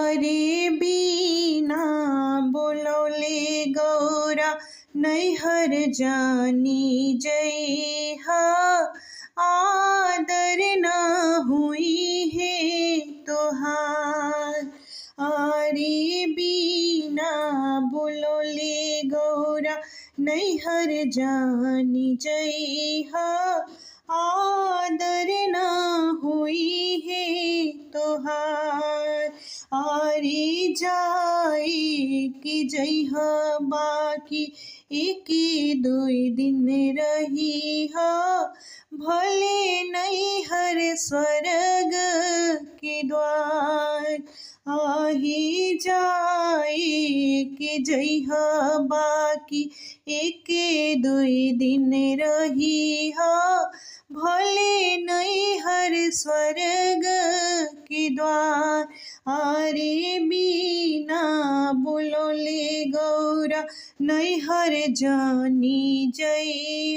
आरे बिना बोलौले गौरा नैहर जानी जइहा, आदर न हुई है तोहार। आरे बिना बोलौले गौरा नैहर जानी जइहा, आदर न हुई है तोहार। आरे जाए कि जइहा बाकी एक दुई दिन रही हा, भले नैहर स्वर्ग के द्वार। आही जाए के जइहा बाकी एक दुई दिन रही हा, भले नैहर स्वर्ग के द्वार। आरे बिना बोलौले गौरा नैहर जानी जइहा।